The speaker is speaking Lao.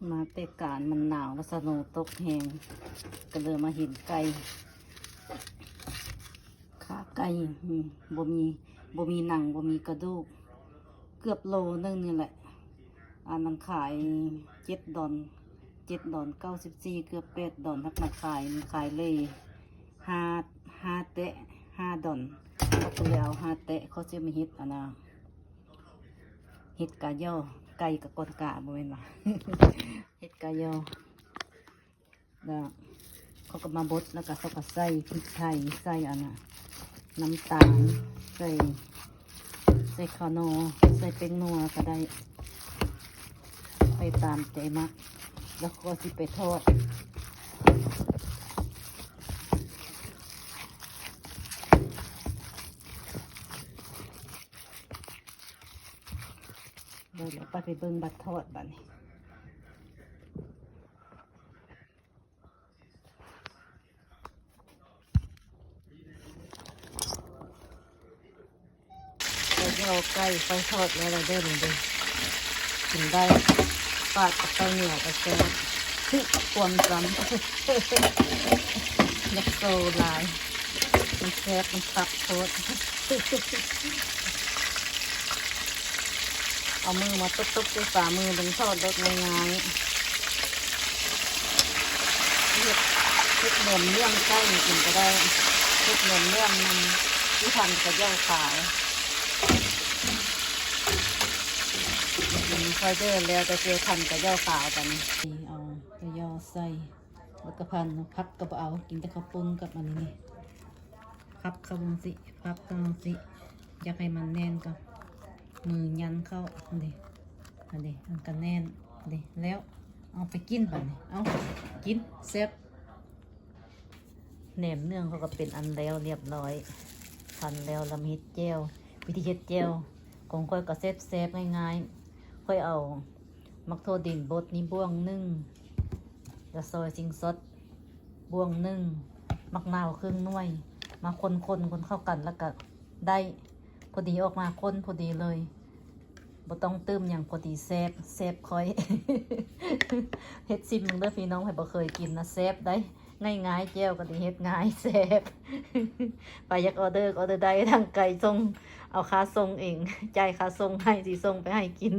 ມາແຕ່ການມັນໜາວ ແລ້ວສະໂນຕົກແຮງ ກໍເລີຍມາເຫັນໄກ່ ຂາໄກ່ ອືມ ບໍ່ມີ ບໍ່ມີໜັງ ບໍ່ມີກະດູກ ເກືອບໂລໜຶ່ງນີ້ແຫຼະ. ອັນນັ້ນຂາຍເຈັດດອນ ເຈັດດອນເກົ້າສິບສີ່ ເກືອບແປດດອນ ຮັກມາຂາຍ ມັນຂາຍເລີຍຫ້າ ຫ້າແຕະ ຫ້າດອນ ເຂົາກໍເລີຍເອົາຫ້າແຕະ ເຂົາຊິມາເຮັດອັນນ່າ ເຮັດກາຍໍ ໄກ່ກັບກ້ອນກາ ບໍ່ແມ່ນຫວາ ເຮັດກາຍໍ ແລ້ວເຂົາກໍມາບົດ ແລ້ວກໍເຂົາກໍໃສ່ພິກໄທ ໃສ່ອັນນ່າ ນ້ຳຕານ ໃສ່ ໃສ່ຂາວໜໍ່ ໃສ່ແປ້ງນົວກໍໄດ້ ໄປຕາມໃຈມັກ ແລ້ວກໍຊິໄປທອດ. ແລ້ວໄປ ໄປເບິ່ງບັດທອດບາດນີ້. ກະຍໍໄກ່ໄຟທອດແລ້ວເດີນີ້ເດີ ກິນໄດ້ ປາດກັບເຂົ້າໜຽວກໍແຊບ ຄວາມຈຳ ຢາກໂຊຫຼາຍ ມັນແຊບ ມັນຄັກໂພດ. ເອົາມືມາຕົບໆໃສ່ຝາມືເບິ່ງ ທອດແບບງ່າຍໆ ເຮັດ ເຮັດແໜມເໜືອງໃສ່ກິນກໍໄດ້ ເຮັດແໜມເໜືອງນຳ ຄືພັນກະເຍົາຂາວ ກິນໄຟເດີແລ້ວ ແຕ່ເຈີພັນກະເຍົາຂາວກັນ ເອົາກະເຍົາໃສ່ ແລ້ວກະພັນ ຜັກກໍບໍ່ເອົາ ກິນແຕ່ເຂົ້າປຸ້ນກັບອັນນີ້ ພັບເຂົ້າຈັ່ງຊີ້ ພັບເຂົ້າຈັ່ງຊີ້ ຢາກໃຫ້ມັນແໜ້ນກໍມືຢັນເຂົ້າ ອັນນີ້ ອັນນີ້ ມັນກໍແໜ້ນ ນີ້ ແລ້ວເອົາໄປກິນບາດນີ້ ເອົາ ກິນ ແຊບ. ແໜມເໜືອງເຮົາກໍເປັນອັນແລ້ວລຽບລ້ອຍ ພັນແລ້ວ ແລ້ວມາເຮັດແຈ່ວ ວິທີເຮັດແຈ່ວຂອງຂ້ອຍກໍແຊບໆ ງ່າຍໆ ຂ້ອຍເອົາ ໝາກຖົ່ວດິນບົດນີ້ບ່ວງໜຶ່ງ ແລ້ວຊອຍຊິງຊອດບ່ວງໜຶ່ງ ໝາກນາວເຄິ່ງໜ່ວຍ ມາຄົນໆ ຄົນເຂົ້າກັນ ແລ້ວກະໄດ້ ພໍດີອອກມາ ຄົນພໍດີເລີຍ ບໍ່ຕ້ອງຕື່ມຫຍັງ ພໍດີແຊບ ແຊບຂ້ອຍ ເຮັດຊິມເບິ່ງເດີພີ່ນ້ອງ ໃຜບໍ່ເຄີຍກິນນະ ແຊບໄດ໋ ງ່າຍໆ ແຈ່ວກໍດີ ເຮັດງ່າຍ ແຊບ ໃຜຢາກອໍເດີ ອໍເດີໄດ້ ທາງໄກສົ່ງ ເອົາຄ່າສົ່ງເອງ ຈ່າຍຄ່າສົ່ງໃຫ້ ຊິສົ່ງໄປໃຫ້ກິນ.